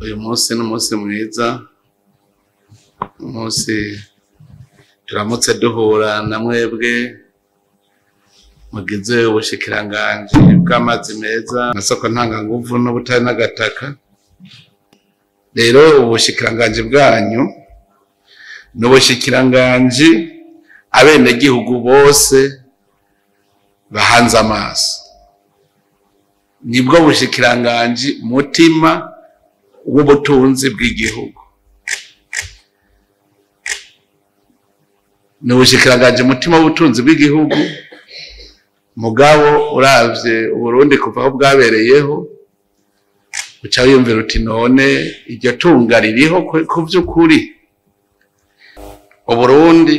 Uyu munsi ni umunsi mwiza, umunsi turamutse duhura na mwebwe mugize ubushikiranganji bw'amazi meza, amasoko ntanganguvu n'ubutare n'agataka. Rero ubushikiranganji bwanyu ni ubushikiranganji abenegihugu bose bahanze amaso, nibwo bushikiranganji mutima w'ubutunzi bw'igihugu, ni ubushikiranganji mutima w'ubutunzi bw'igihugu. Mugabo uravye Uburundi kuva aho bwabereyeho, uca wiyumvira uti none iryo tunga ririho ku vy'ukuri? Uburundi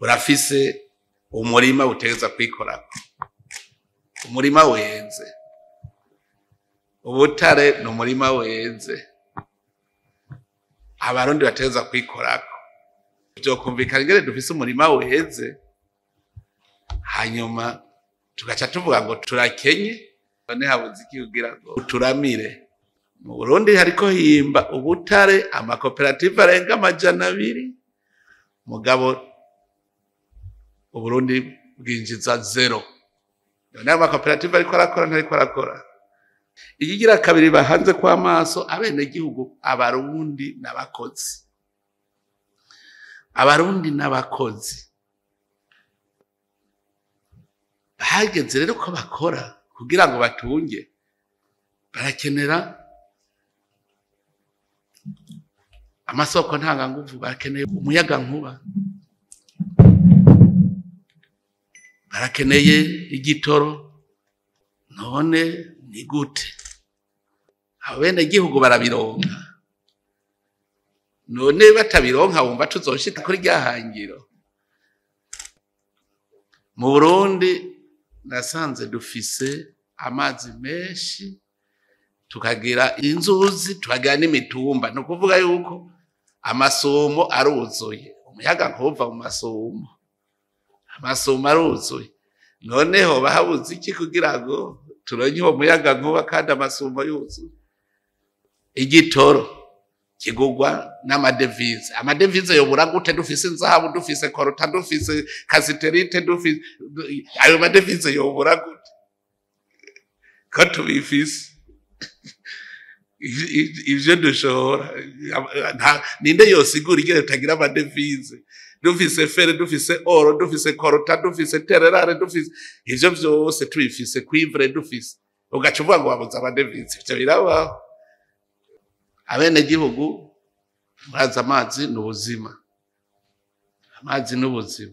burafise umurima butegerezwa kwikorako, umurima weze. Ubutare ni umurima weze, abarundi bategerezwa kwikorako. Vyokumvikana ingene dufise umurima weze, hanyuma tugaca tuvuga ngo turakenye, none habuze iki kugira ngo turamire? Mu Burundi hariko himba ubutare amakoperative arenga 200, mugabo Uburundi bwinjiza 0. None amakoperative ariko arakora ntariko arakora. Ikigira kabiri bahanze kw'amaso abenegihugu, abarundi n'abakozi. Abarundi n'abakozi hageze rero ko bakora kugira ngo batunge, barakenera amasoko ntanganguvu, barakeneye umuyagankuba, barakeneye igitoro. None ni gute abenegihugu barabironka? None batabironka wumva tuzoshika kuri rya hangiro? Mu Burundi nasanze dufise amazi menshi, tukagira inzuzi, tukagira n'imitumba. Ni ukuvuga yuko amasumo aruzuye, umuyaga nkuva mu masumo, amasumo aruzuye. Noneho bahabuze iki kugira ngo turonke uwo muyaga nkuba kandi amasumo yuzuye? Igitoro kigugwa n'amadevize. Amadevize yobura gute dufise inzahabu, dufise korota, dufise kasiterite, dufise ayo madevize yobura gute ko tubifise? Ivyo dushora ninde yosigura ingene tutagira amadevize? Dufise fere, dufise oro, dufise korota, dufise tererare, dufise ivyo vyose tubifise, cuivre dufise, ugaca uvuga ngo wabuze amadevize. Ivyo birabaho. Abenegihugu murazi amazi ni ubuzima, amazi ni ubuzima.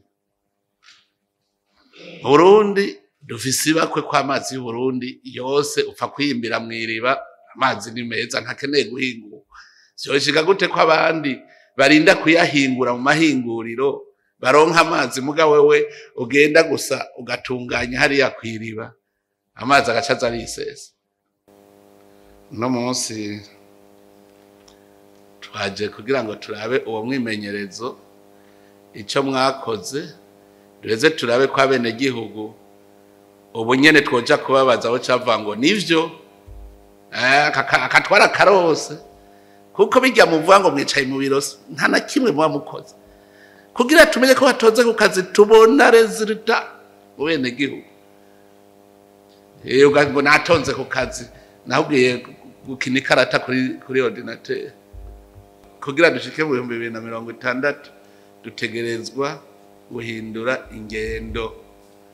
Mu Burundi dufise ibakwe kw'amazi y'Uburundi yose, upfa kwiyimbira mw'iriba, amazi ni meza, ntakeneye guhingurwa. Vyoshika gute ko abandi barinda kuyahingura mu mahinguriro baronka amazi, muga wewe ugenda gusa ugatunganya hariya kw'iriba, amazi agaca aza arisesa? Uno munsi twaje kugira ngo turabe uwo mwimenyerezo, ico mwakoze, duheze turabe ko abenegihugu ubu nyene twoja kubabaza aho cava ngo nivyo akatwara karose, kuko bijya muvuga ngo mwicaye mu biro nta na kimwe muba mukoze. Kugira tumenye ko batoze ku kazi, tubona resultat mu benegihugu. Ngo natonze ku kazi, nahubwiye gukina ikarata kuri ordinateur. Kugira dushike mu 2060 dutegerezwa guhindura ingendo.